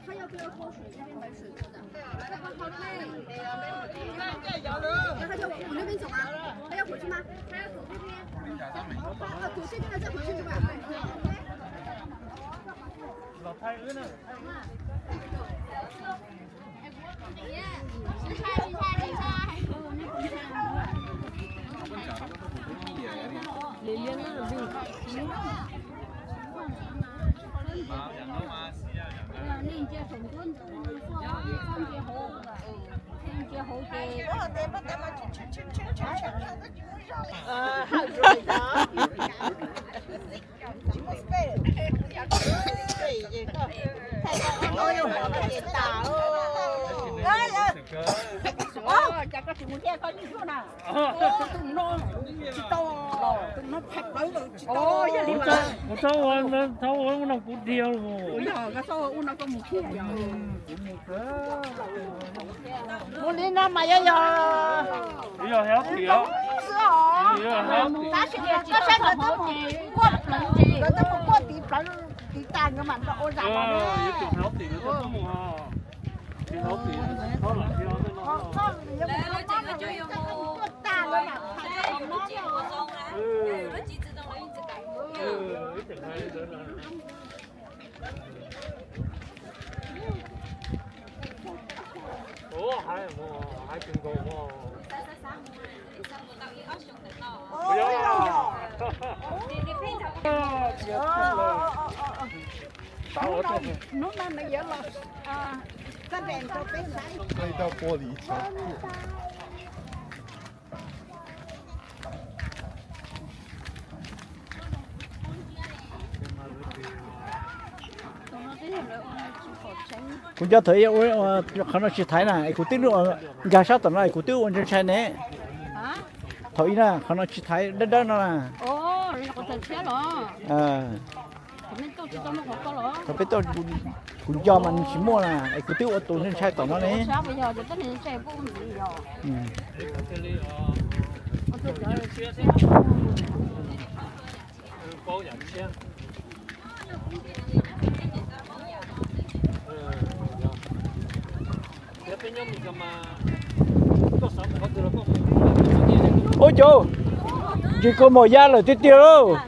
他要不要喝水？那边没水喝的。那他就往那边走啊，他要回去吗？他要走这边。啊，走这边的再回去是吧？ Kuv txhob ua no kuv dhia los. Mus li no mas yog yog. Yog healthy os. Tab sis koj saib nkawd twb mus kuaj plawv, nkawd twb mus kuaj tiv plawv tiv tas nkawd mam nrog ua zam los. Yuav tsum healthy nkawd twb mus os. Tsis healthy txhob lam dhia tej no. Kuaj tas nkawd mam tham. Ua hais mus, hais tsis nkaus mus. Hnub no nws yuav los txaj nres rau peb saib. Kuv nco thaum ub qhov no tsis thaiv na es kuv twb nkag sab tom no es kuv twb ua ntshai ntshai ne. Thaum ub na qhov no tsis thaiv dawb dawb no na. Thaum peb tuaj kuv nco mas nws tsis muaj na es kuv twb ua tus ntshai ntshai tom no ne. Ub, cov ntsis kua muag ya lawm tiag tiag lauj.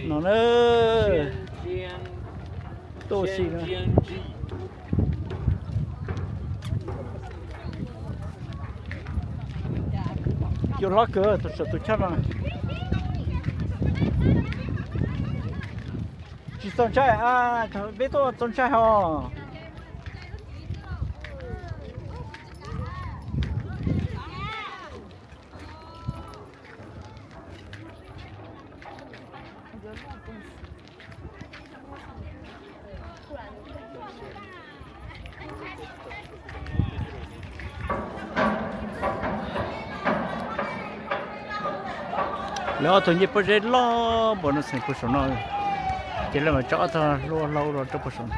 No na, tuaj si no. Cua hlob kawg, tus saum tus choj no. Tsis txaus ntshai, peb tuaj txaus ntshai hos. Lawv ob tug ncej pob zeb loj npaum no txheem puag saum no, ces lawv mam tso ob tug hlua hlau los rau puag saum no.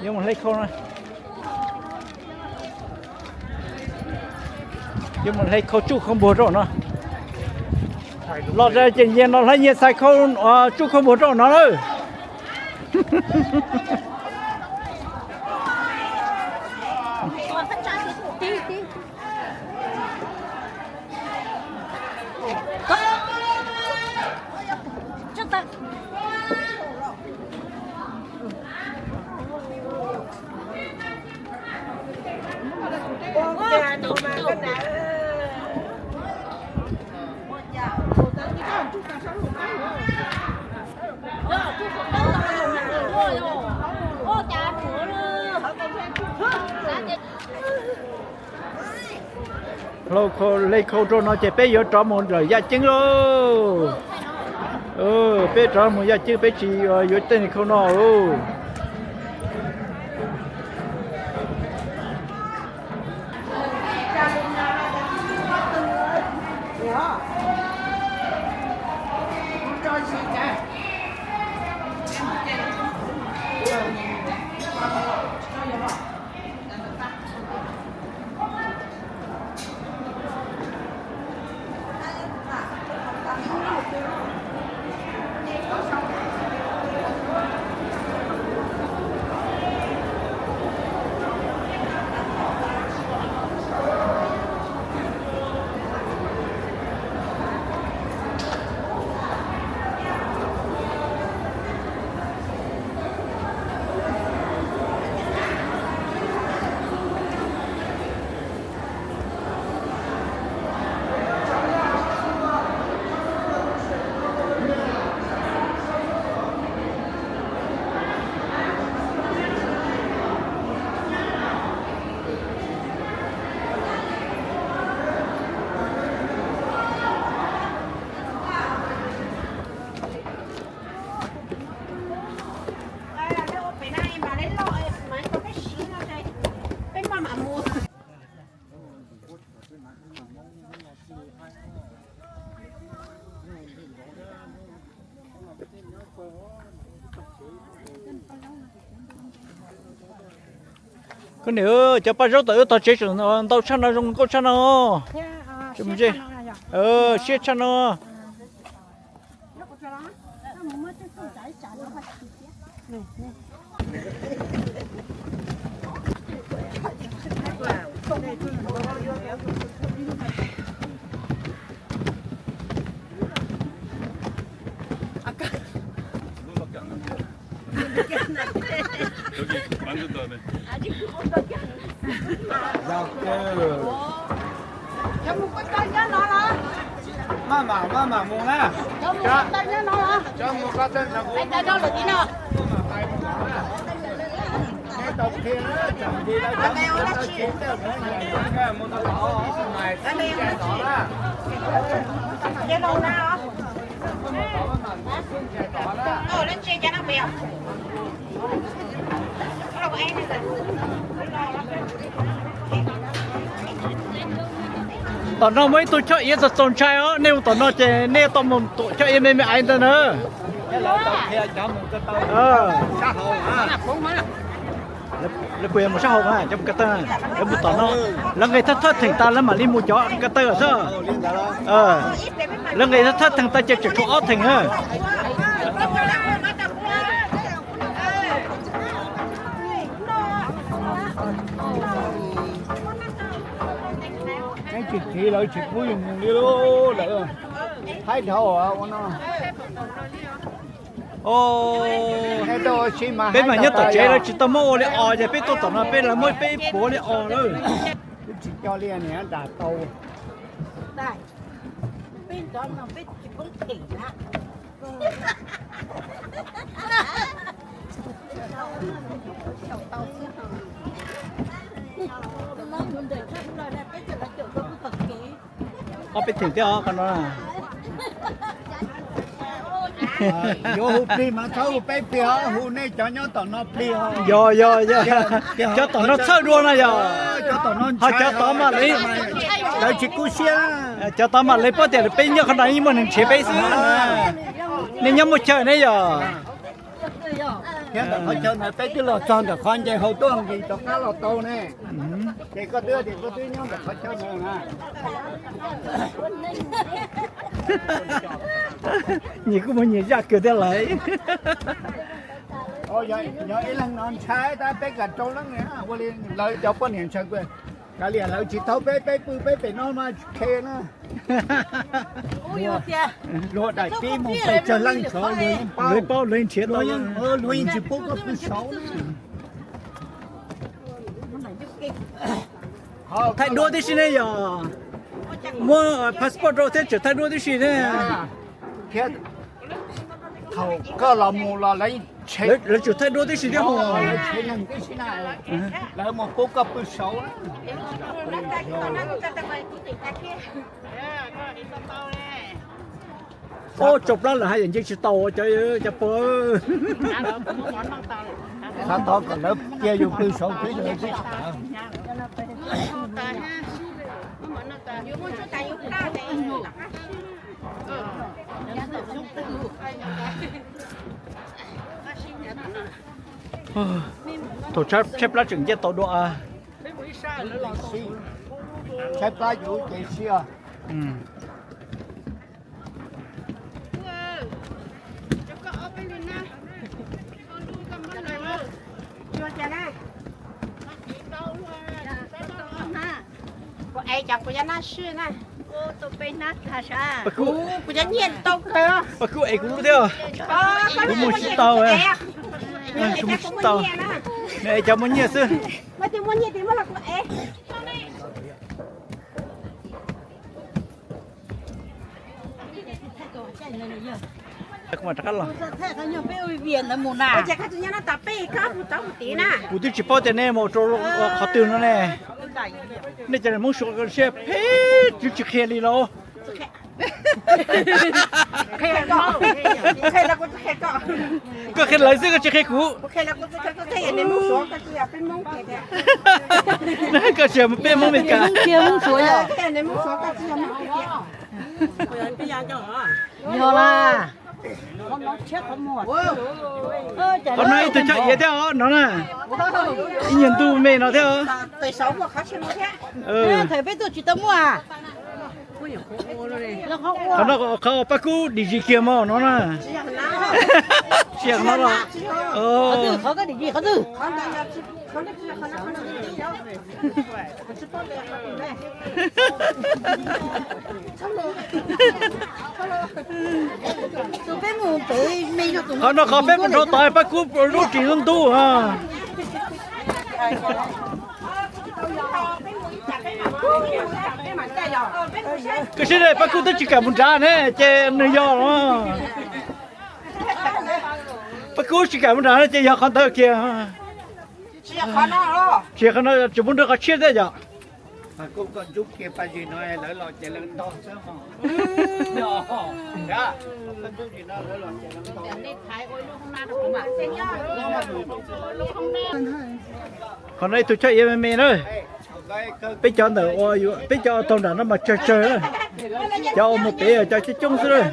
Yuav mus hle khau na. Yuav mus hle khau tsuj khau npuag rau no. Los ces nyias no hle nyias xais khau tsuj khau npuag rau no lawm. Hle khau rau no ces peb yuav rov mus lawm Yaj Ceeb lauj. Peb rov mus Yaj Ceeb, peb tsis yuav tej khau no. Koj niam, cov paj zaub tom wb tog tsev tseem ntau tshaj no, zoo nkauj tshaj no. Siab tshaj no. Maj mam, maj mam mus na. Cov mus ko tej no. Mus tau tom na. Tom no muaj ib tug choj iav txaus txaus ntshai os, nej mus tom no ces nej tau mus tuam choj iav me me aiv ntawd na. Lawv kuj yuav mus sab hauv mas cov mus ko taw, lawv mus tom no, lawv nqis thawj thawj theem tas lawv mam li mus cov ko taw xwb. Lawv nqis thawj thawj theem tas ces tseem tshuav ob theem na. Tsis tiv lawv tsis pub yus mus li lawm. Haib dhau ua no. Peb mas nyob tom tsev lawv tsis tau muab ua li os, ces peb tuaj tom no peb lawv muab peb puav li os lawm. Twb tsis coj li niam nram tau. Ob peb theem thiab os qhov no. Yuav hu plig mas txhob hu peb plig os, hu nej cov nyob tom no plig os. Yog, yog, yog. Cov tom no txhawj dua no yog. Ho cov tod mas lawv tsis kub siab. Cov tod mas lawv paub tias peb nyob qhov no yeej muaj neeg nrhiav peb xwb. Nej nyob muaj chaw ne yog. Thiab ntawm qhov chaw ntawd peb twb los txog ntawm qhov nce hauv tuaj nqis rov qab los tau ne. Ces koj twb tias koj twb nyob ntawm qhov chaw ntawd na. Nyias kuj muaj nyias zaj kawg thiab lawm. Yog ib leeg no ntshai tab peb kav rau leej ua li lawv cov poj niam ntshai kawg. Kav liam lawv tsis tau peb, peb pw peb pem no mas qhia na. Luag daim tib mus pes tsawg leej saud luag yeej paub, luag yeej nrhiav tau, luag yeej tsis pub koj pw saud na. Thaij duab tib si ne yog, muab passport rau thiab tseem thaij duab tib si ne. Thiab thaum koj los mus los lawv Lawv tsum thaij duab tib si thiab hos. Lawv mus pub koj pw saud. Ub, tsau plab lawm haj yam nce tsis tau cov, cov pog. Xav thov kom lawv cia yus pw saud xwb. Thaum tshaib plab tseem nce tau dua. Tshaib plab yus ces siab. Kuv es cov kuv cov naj sij na. Kuv cov nyiaj tau kawg. Pab Kub es kuv lub thiab. Kuv mus tsis tau. Kuv mus tsis tau. Nws es cov muaj nyiaj xwb. Kuv twb tsis paub tias nej mus rau qhov twg no ne. Nej cov Hmoob Suav siab phem, twb tsis qhia li los. Koj qhia lawv xwb koj tsis qhia kuv. Koj tsis peb Hmoob Meskas. Yog la. Qhov no ib tug choj iav thiab os no na. Ib nyuag ntuj me no thiab os. Thaum peb tuaj tsis tau muaj. Qhov no qhov Paj Kub dim zis kiag mog no na. Tsis yog qhov no los. Qhov twg, qhov koj dim zis qhov twg? Qhov no qhov peb mus rau tod Paj Kub lub ris ntub ntub. Koj saib Paj Kub twb tsis kam mus nrad ne ces nws yog los. Paj Kub tsis kam mus nrad ces yog qhov ntawd kiag. Tsis yog qhov no, tsis muaj nrog qhov tshiab thiab yom. Qhov no ib tug choj iav me me na. Peb cov ntawm, peb cov taug nram no mas tsawg tsawg, cov uas mus pem cov coob coob xwb lawm.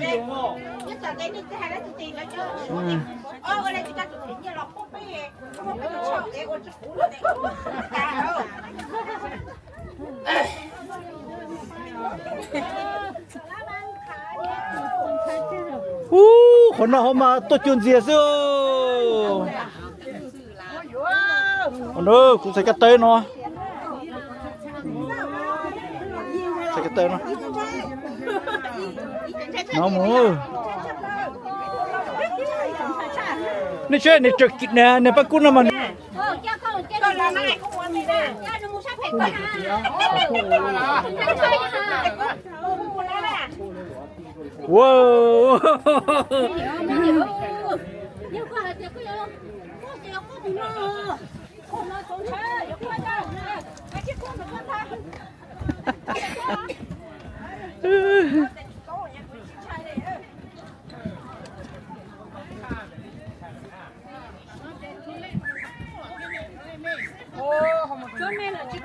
Ub, qhov no ho mas tuaj cuag ntxiag xwb. Kuv txhais kab tawb no. Txhais kab tawb no. No mus. Nej saib, nws Paj Kub no mas.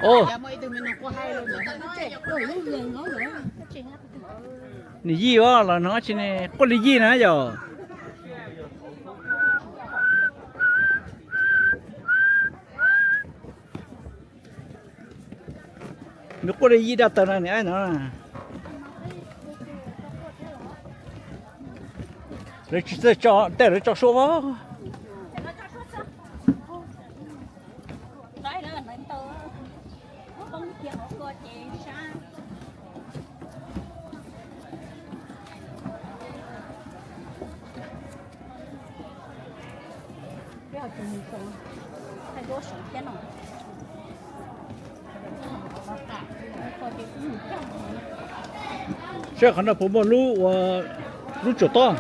Ub, nws yij os los no tsis ne, quaj li yij na yom. Nws quaj li yij daj tawg no, nws no. Lawv tsis txawj tso, tej lawv tso suab vog. Saib qhov no puas muaj lub ua, lub tsuam tob,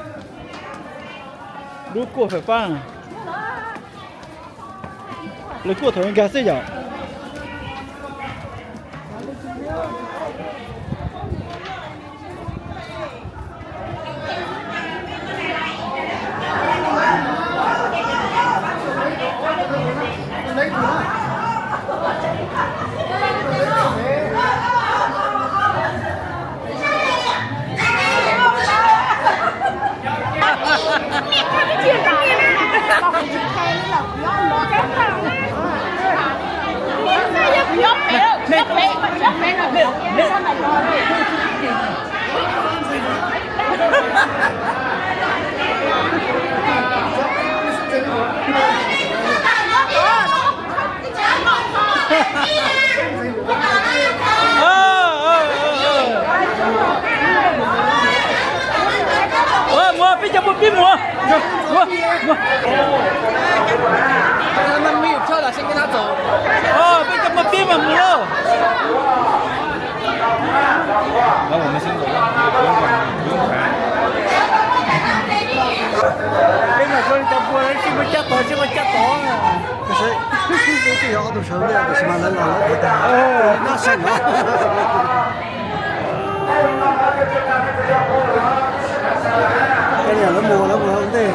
lub kuaj fais fab. Lawv kuaj thaum nkag xwb yom. Mus, peb cov muaj pib mus. Peb cov muaj pib mas mus lauj. Peb mas zoo li cov npua sib muaj caj tod, sib muaj caj tod. Twb yog ob tug sawv ntej tiam sis mas lawv los lawv tag, noj seej no. Lawv mus, lawv mus ua ntej.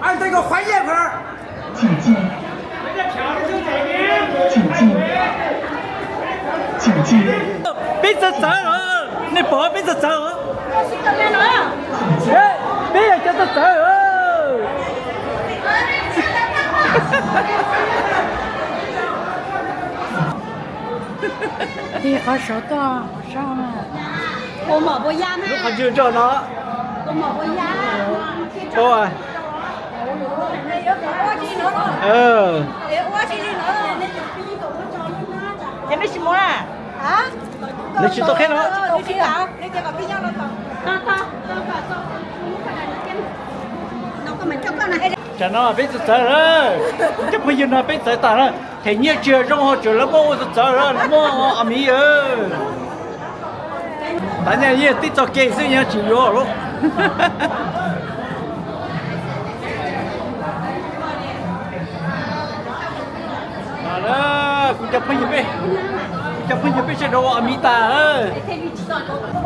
Ăn tay còn khoái nhẹ phải không? Peb txawv txawv os, nej pom peb txawv txawv os. Peb yog cov txawv txawv. Tig qhov saud tuaj, lub qhov ncw rau no. Nws tsis tau qheb no. Tsam no peb txawv txawv lawm, cov phooj ywg no peb txawv tas lawm, them nyiaj tsis zoo ho tseem lawv muab ua txawv txawv lawm, muab a miv. Tav nyaj yeej tib txoj kev xwb, yeej tsis yuav lawm. Kuv cov phooj ywg peb, kuv cov phooj ywg peb sawv daws ua a miv tas. Koj tsis tau kuv, koj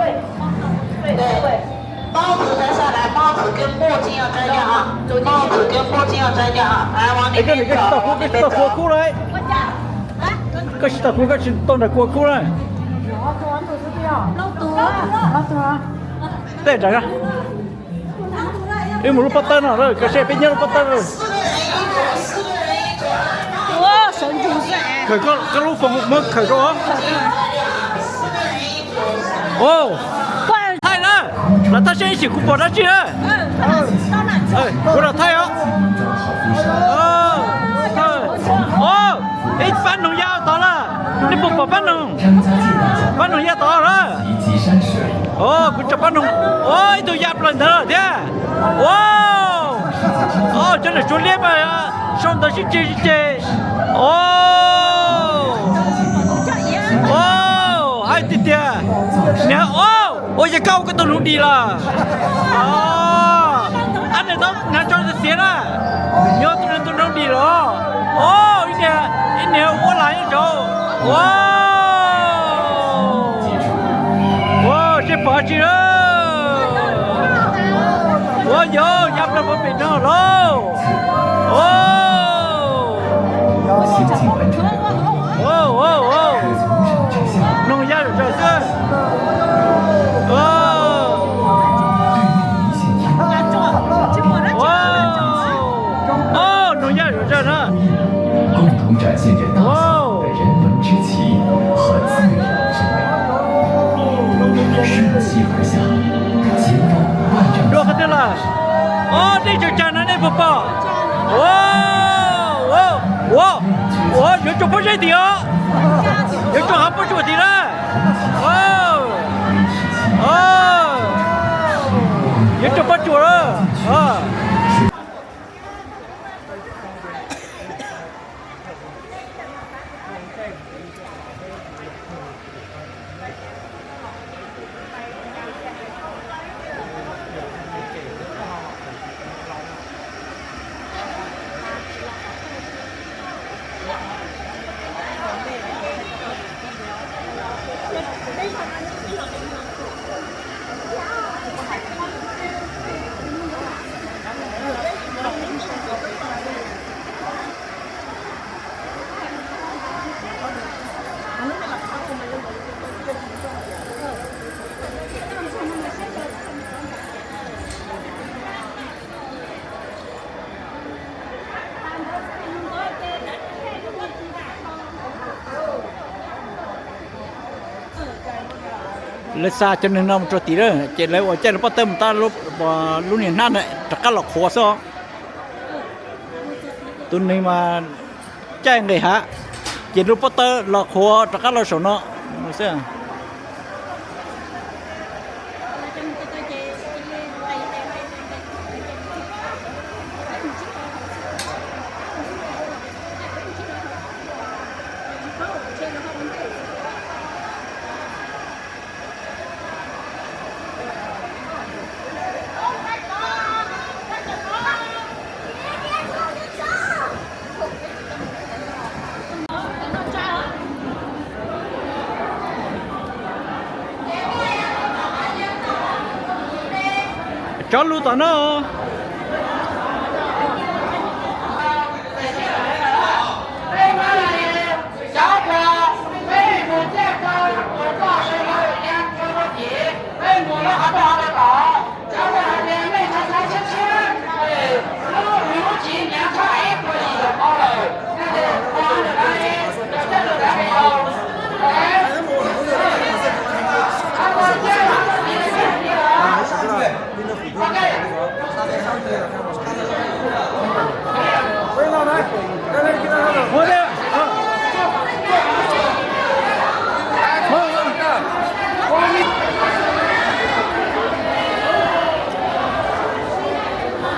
tsis tau kuv, koj tsis tau kuv, koj tsis tau nram kuv kuv na. Tej nram, wb mus lub pob tawb no, koj saib peb nyob lub pob tawb no. Khawm koj lub foos muab khawm rau. Thaij na, los thaij seb ib chim kuv pom dab tsi na. Kuv los thaij os. Ib pab noog ya tod lawm, nej puas pom pab noog? Pab noog ya tod lawm. Kuv tso pab noog, ib tug ya plaws ntawd lawm thiab. Cov niam tsuav liab mas sau ntawv sib ceg sib ceg. Hais tiag tiag. Niam, ua cas koj ua koj tus noog dim lawm? Ab, niam tau hnav tso xiav na. Nyob tus noog dim los. Ib niam ua lam nyob saud. Ua, seb pom tsi na. Ua yog ya plaws puag pem no lauj. Noog ya zom zaws xwb. Noog ya zom zaws na. Dua qhov twg lawm? Ob, dej tsaws tsag no nej puas pom? Ua, ua, yuav tsum pob zeb tim os. Yuav tsum hav pob tsuas tim na. Yuav tsum pob tsuas lawm. Lawv xa cov neeg no mus rau tim lawm ces lawv ua caij lub pob tawb mus tab lub niag hnab na rov qab los qhuav xwb os. Tus neeg mas caij nqis hav, ces lub pob tawb los qhuav rov qab los saum no xwb. Tsob lus tom no.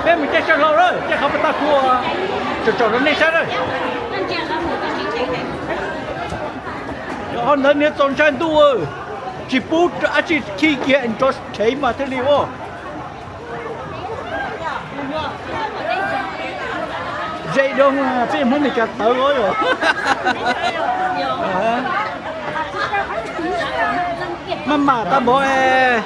Peb mus caij sab hlau lawm, caij qhov pas tag kuv tsom tsom rau nej saib lawm. Qhov ntawd nws txaus ntshai ntuj, tsis pub dab tsi khi kiag, nrov rhev mas thiaj li ua. Ze doo, peb Hmoob Meskas tawv os yom. Maj mam tau npaum es.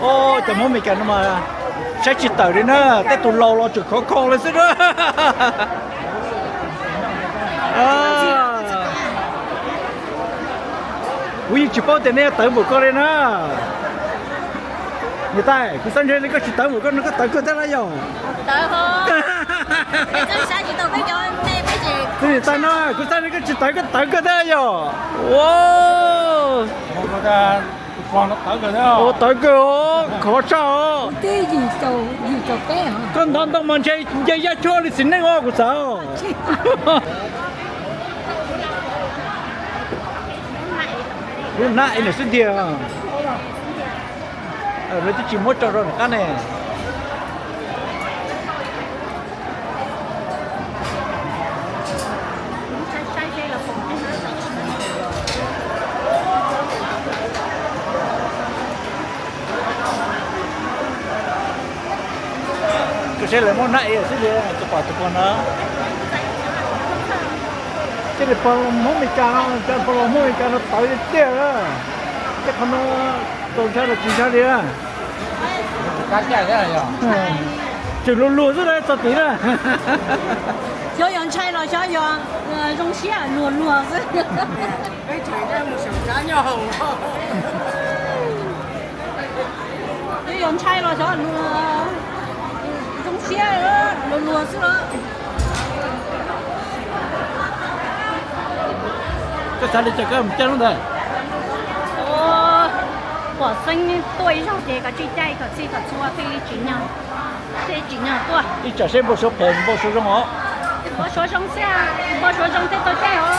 Os, cov Hmoob Meskas no mas saib tsis tawm li na, tej tus laus los tseem khov kho li xwb na. Kuv yeej tsis paub tias nej yuav tawv npaum ko li na. Niam tais, kuv xav ntshe li koj tsis tawv npaum ko no koj tawv kawg thiab lawm yom. Niam tais no, kuv xav li koj tsis tawv koj tawv kawg thiab yom. Ua, tawv kawg os, khov tshaj os. Koj ntov ntoo mas ntshe nce yaj tshuaj li txiv neej os kuv xav. Lub hnab es nws xwb tiag. Lawv twb tsis muab tso rau nram qab ne. Koj saib lawv muab hnab es xwb li, tus pom tus pom no. Thiaj li pog Hmoob Meskas, cov pog Hmoob Meskas no tawv tiag tiag. Tej qhov no txaus ntshai los tsis ntshai li. Tseem luag luag xwb na, txog tid na. Xyov yog ntshai los xyov yog zoo siab luag luag xwb. Xyov yog ntshai los xyov luag, zoo siab luag luag xwb los. Koj xav li cas koj mus caij lub ntawd? Pom xeeb tuaj ib zaug ces kav tsij caij kom txhij kom txhua thiaj li tsim nyog, thiaj li tsim nyog tuaj. Ib tsam seb npau suav phem npau suav zoo os. Npau suav zoo xwb, npau suav zoo thiaj tau caij os.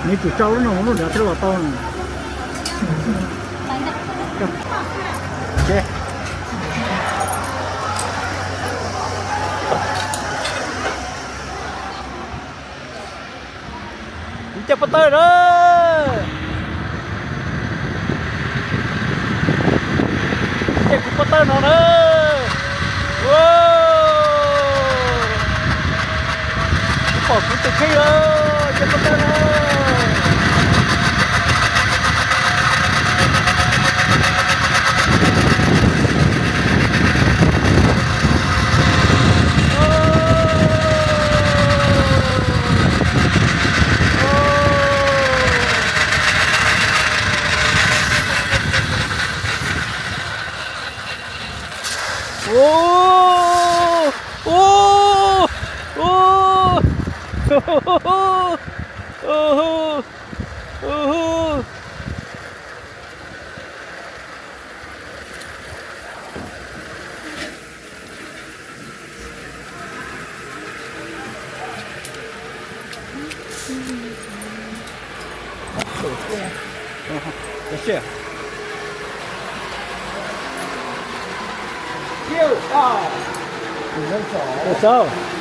Nws tsum tsau lub no mus lub nrad thiaj los tau na. Kuv caij pob tawb na. Caij kuv pob tawb no na. Kuv pom kuv tus kheej lawm, caij pob tawb no. Ua tsaug.